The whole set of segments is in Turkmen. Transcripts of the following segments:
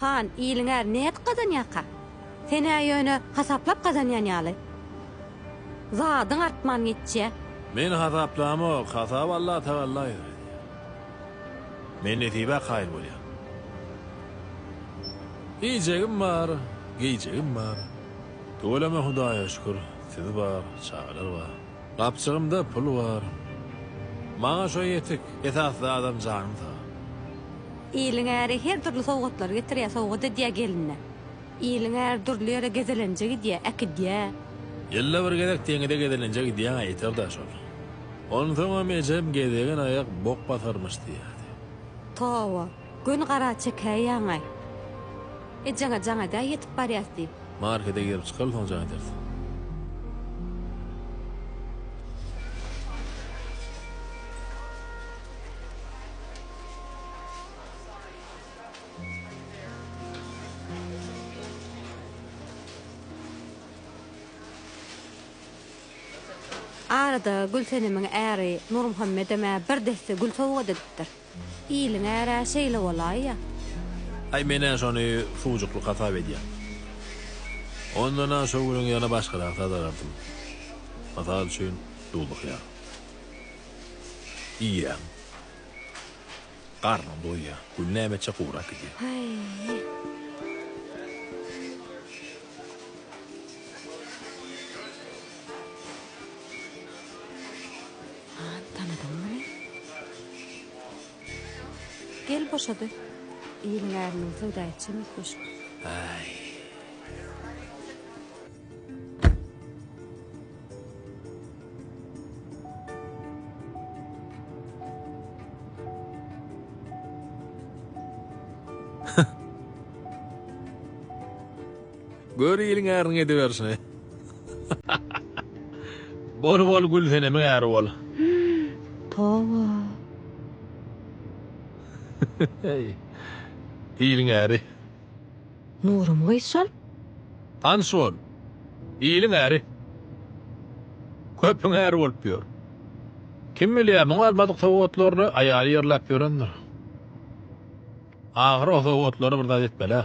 Han, iliň äri nädip gazanýarka? Sen-ä ýöne hasaplap gazanýan ýaly. Zadyň artman geçýä. Men hasaplamok, hasaby Allatagalla ýöredýär. Men nesibä kaýyl bolýan. Iýjegim bar, geýjegim bar. Tüweleme Hudaýa şükür, siz bar, çagalar bar. Gapjygymda pul bar. Maňa şo ýetik, esasy zadam janym sag. Iliň äri her dürli sowgatlary getirýär, sowgat edýär geline. Iliň äri dürli ýere gezelenje gidýär, äkidýär. Ýylda bir gezek deňize gezelenje gidýäň-ä ýeter-dä şol. Onsoňam ejem gezegen aýak bok basarmyş diýerdi. Toba, göni gara çekäýýäň-aý. Ejeňe jaň edäý ýetip barýas diýip. Markete girip çykaly soň jaň ederis. Arada Gülsenemiň äri Nurmuhammedem-ä bir desse gül sowgat edipdir. Iliň är-ä şeýle bolaýýa. Aý men-ä şony suwjuklyk hasap edýän. Ondan-a şo günüň ýerine başgarak zat alardym. Mysal üçin, duzly hyýar. Iýýäň. Garnyň doýýar. Gül näme etjek gurap gidýär. Haý. Han, tanadyňmy muny? Gel boşady. Iliň äriniň söwda etjegem üýtgeşik. Aý. Gör iliň äriniň ediberşini. Bol bol Gülsenemiň äri bol. Toba. Iliň äri. Nurum gyz şol. Tanyş bol. Iliň äri. Köpüň äri bolup ýör. Kim bilýär, muň almadyk sowgatlaryny aýaly ýerläp ýörendir. Ahyry o sowgatlary bir zat etmeli-ä.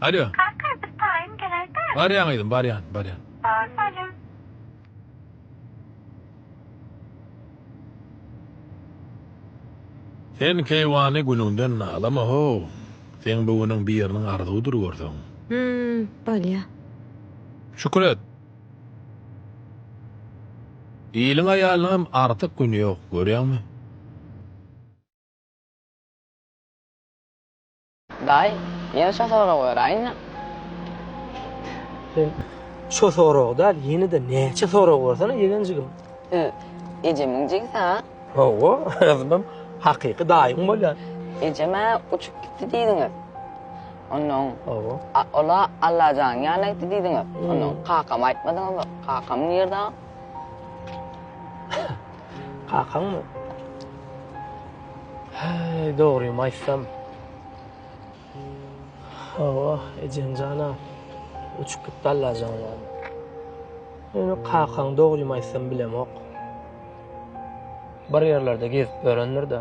Alýo. Kaka, biz taýyn geläýdä. Barýan gyzym, barýan, barýan. Bar, bolýa. Sen keýwany günüňden nalama how, seň bu günüň biriniň arzuwydyr görseň. Hüm, bolýa. Şükür et. Iliň aýalynyňam artyk güni ýok, görýäňmi? Daýy, ýene şo soragy beräýiň-ä. Sen şo soragy däl, ýene-de näçe sorag bersene, ýegenjigim. Ejemiň jigisi-ä? Hawa, özümem hakyky daýyň bolýan. Ejem-ä uçup gitdi diýdiňiz. Onnoň Hawa. Ol-a Allajanyň ýanyna gitdi diýdiňiz. Onnoň kakamy aýtmadyňyz. Kakam nirde? Kakaňmy? Häý, dogrymy aýtsam. Hawa, ejeň jan-a uçup gitdi Allajanyň ýanyna. Ýöne kakaň dogrymy aýtsam bilemok. Bir ýerlerde gezip ýörendir-dä.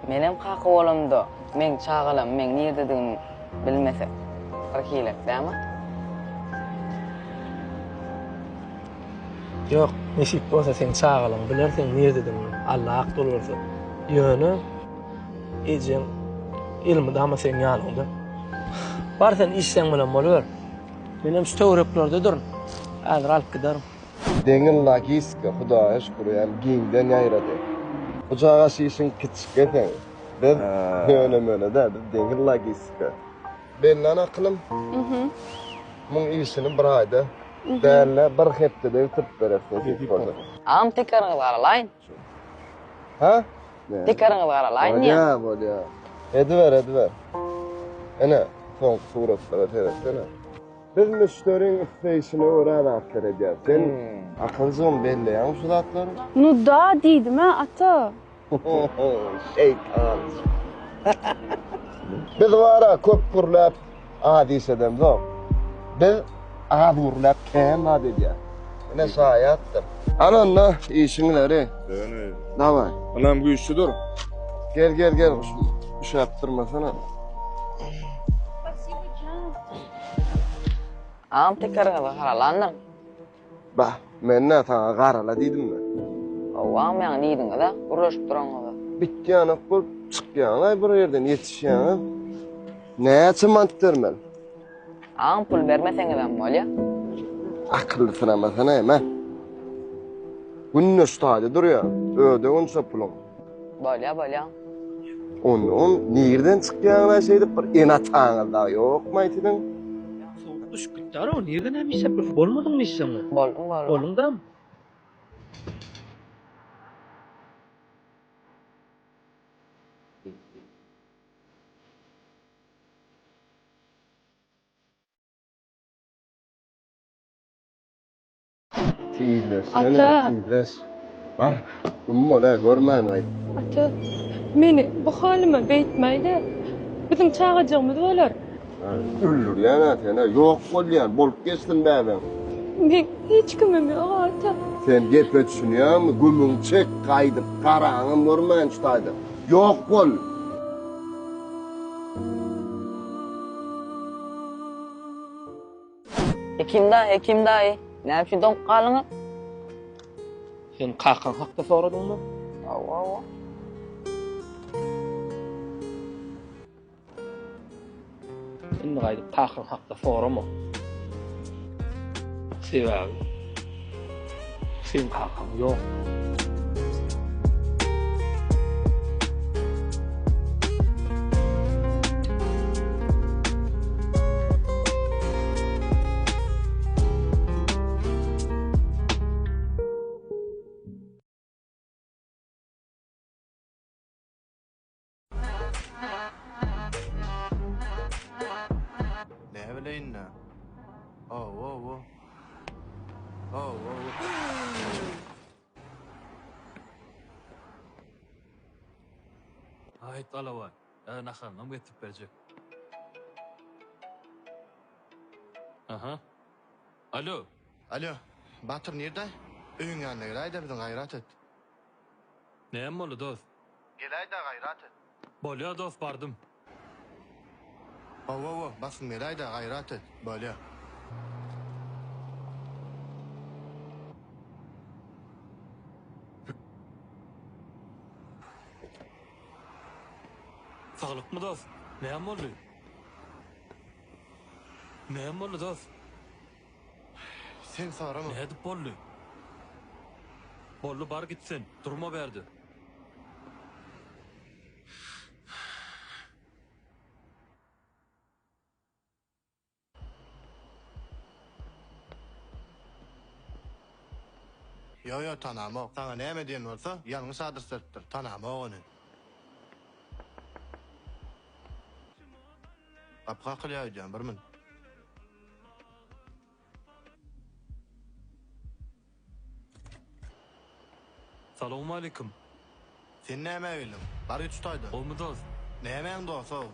Menem kaka bolamda, meň çagalam meň nirdedigimi bilmese, bir hilek dämi? Ýok, nesip bolsa seň çagalaň biler seň nirdedigiňi, Alla hak ýol berse. Ýöne ejeň elmydama seň ýanyňda. Bar sen işleň bilen boluber. Menem şu töwereklerdedirn. Häzir alyp giderin. Deňiz logistika Hudaýa şükür ýani giňden ýaýrady. Bu çagaş işiň kiçjik eken. Biz ýöne-möne däl, biz deňiz logistika. Bellän akylym. Muň işini bir aýda däl-de, bir hepdede bitirip bereris nesip bolsa. Agam tekeriňizi garalaýyn. Hä? Tekeriňizi garalaýyn diýýän. Bolýa, bolýa. Ediber, ediber. Ene, soňky suratlara seretsene. Biz müşderiň isleýşine görä zatlar edýäris. Sen akyljygym belleýäňmi şu zatlary? Nu da diýdim-ä ata. Şeýtan. Biz bara köp gürläp az iş edemzok. Biz az gürläp kän zat edýäris. Ine şaýatdyr. Al onda işiň ileri. Döne. Daway. Ynam güýçlüdir. Gel gel gel üşäp durmasana. Agam tekeriňizi garalandyr. Bah, men nä saňa garala diýdimmi? Hawa agam ýaňy diýdiňiz-ä, gürleşip duraňyzda. Bitýänek bolup çykýaň-aý bir ýerden ýetişýäň-ä. Näçe mant bermeli? Agam pul bermeseňizem bolýa. Akylly synamasana hem-ä. Günde şu taýda durýa, öde onça puluň. Bolýa, bolýa. Ondan nirden çykýaňyz-a şeýdip bir ene-ataňyz dagy ýokmaý siziň? Sowuk düşüp gitdi-ow, nirden hem işläp bir bolmadyňmy işjeň? Boldum, boldum. Bolduň-dam. Tizleş, Ata. tizleş. Bar, güm bol-ä, görmän gaýt. Ata, meni bu halyma beýtmäý-de, biziň çagajygymyz bolar. Öldürýän-ä seni, ýok bolýan, bolup geçsin bäbeň. Meň hiç kimim ýok, ata. Sen gepe düşünýäňmi? Gümüňi çek, gaýdyp garaňam görmäýin şu taýda. Ýok bol! Hekim daýy, Hekim daýy, näme üçin doňup galdyňyz? Sen kakaň hakda soradyňmy? Hawa, hawa. Indi gaýdyp kakaň hakda sorama. Sebäbi seň kakaň ýok. Näbileýin-dä. Hawa, hawa. Hawa, hawa. Aýt alabaý, ä naharyňam getirip berjek. Aha. Alo. Alo, Batyr nirde? Öýüň ýanyna geläýdä biziň gaýrat et. Näme boldy dost? Geläýdä gaýrat et. Bolýa dost bardym. Hawa hawa basym geläýdä gaýrat et. Bolýa. Saglykmy dost? Näme boldy? Näme boldy dost? Sen sorama. Nädip boldy? Boldy bar git sen. Durma bärde. Ýo ýo tanamok. Saňa näme diýen bolsa ýalňyş adres beripdir. Tanamok ony. Gapy kakylýar öýdýän bir minut. Salowmalikim. Sen nämä geldiň? Bar git şu taýdan. Gowmy dost? Nämäň dosty-ow?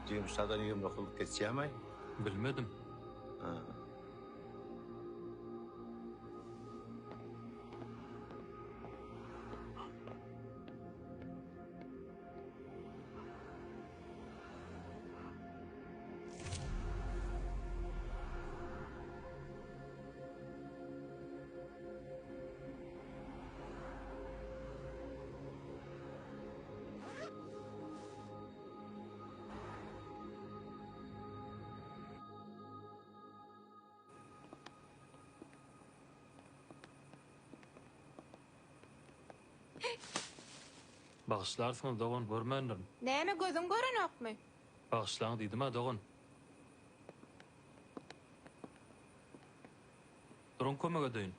Jigim şadan 29-lyk geçýärmi? Bilmedim. Ha. Bagyşlarsyňyz dogan görmändirin. Näme gözüň görenokmy? Bagyşlaň diýdim-ä dogan. Duruň kömek edeýin.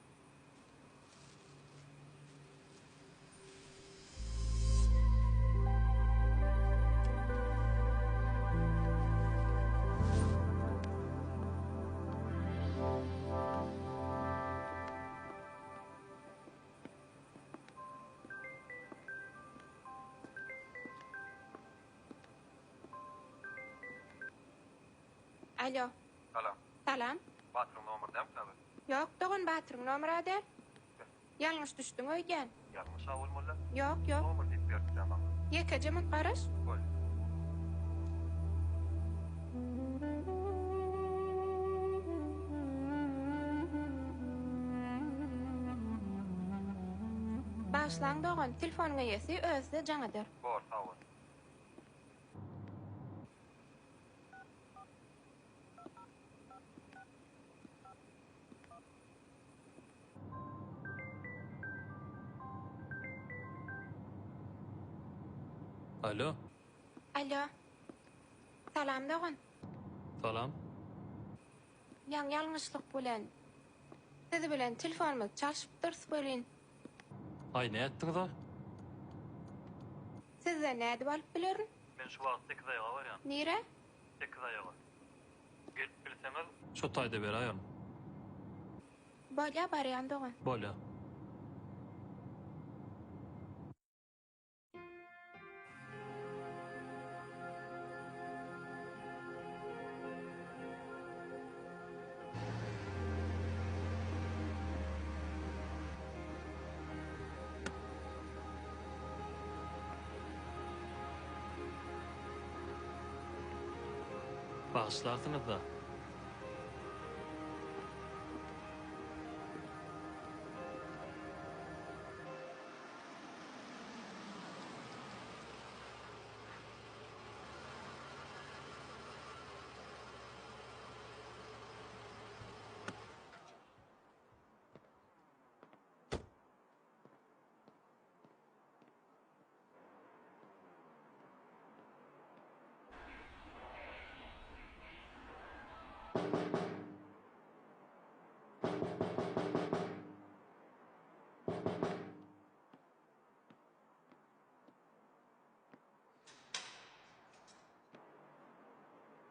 Alo. Salam. Salam. Batyryň nomeri dälmi saňa? Ýok dogan Batyryň nomera däl. Ýalňyş düşdüň öýdýän. Ýalňyş-a bolmaly. Ýok ýok. Nomer diýip beripdi-ä maňa. Ýekeje munt garaş. Bolýa. Bagyşlaň dogan, telefonyň eýesi özi-de jaň eder. Bor, sag bol. Alo. Alo. Salam dogan. Salam. Ýaňy ýalňyşlyk bilen siz bilen telefonymyzy çalşypdyrys welin. Aý nätdiňiz-a? Sizden nädip alyp bilerin? Men şu wagt Sekizaýaga barýan. Nirä? Sekizaýaga. Gelip bilseňiz, şo taýda beräýerin. Bolýa barýan dogan. Bolýa. Bagyşlarsyňyz-da.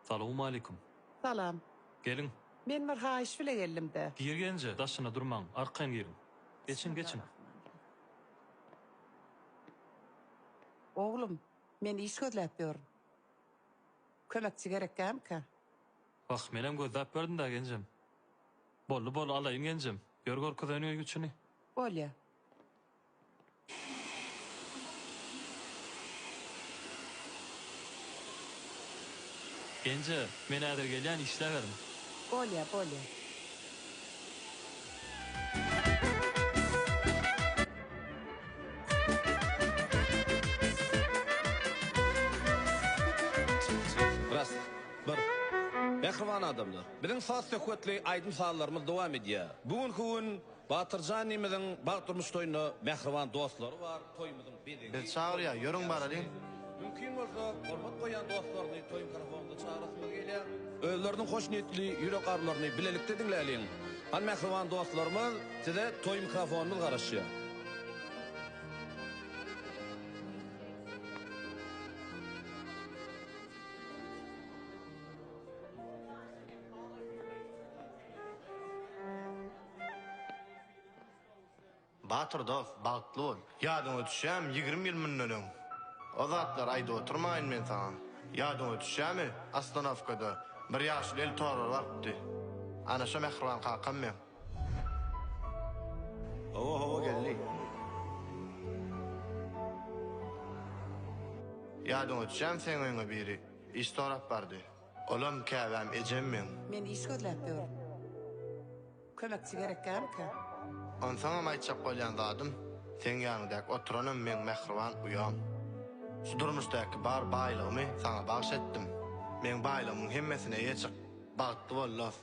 Salowmalikim. Salam. Geliň. Men bir haýyş bile geldim-de. Gir genje, daşyna durmaň, arkaýyn giriň. Geçiň, geçiň. Oglum, men iş gözläp ýörün. Kömekçi gerekkämika? Wah, menem gözläp ýördüm-dä, genjem. Boldy, boldy, alaýyn genjem. Ýör görkezeýin öý güçüni. Bolýa. Genje, men häzir gelýän, işläberiň. Bolýa, bolýa. Ras, bir. Mähriban adamlar, biziň saz-söhbetli aýdym-sazlarymyz dowam edýär. Bu günki gün Batyrjan inimiziň bagt durmuş toýunda mähriban dostlary bar, toýumyzyň bezegi. Bizi çagyrýar, ýörüň baralyň. Mümkin bolsa, hormat goýýan dostlaryny toý mikrofonynda çagyrasymyz gelýär. Özleriniň hoşniýetli ýürek arlaryny bilelikde diňläliň. Hany mähriban dostlarymyz, size toý mikrofonymyz garaşýar. Batyr dost, bagtly bol. Ýadyňa düşýärmi, 20 ýyl mundan öň? O zatlary aýdyp oturmaýyn men saňa. Ýadyňa düşýärmi, ostanowkada bir ýaşuly eli torbaly barypdy. Ana şo mähriban kakam meň. Hawa, hawa geldi. Ýadyňa düşýärmi seň öýüňe biri iş sorap bardy. Olam käbäm ejem meň. Men iş gözläp ýörün. Kömekçi gerekkämika? Onsoňam aýtjak bolýan zadym, seň ýanyňdaky oturanam meň mähriban uýam. Şu durmuşdaky bar baýlygymy saňa bagş etdim. Meň baýlygymyň hemmesine eýe çyk. Bagtly bol, dost.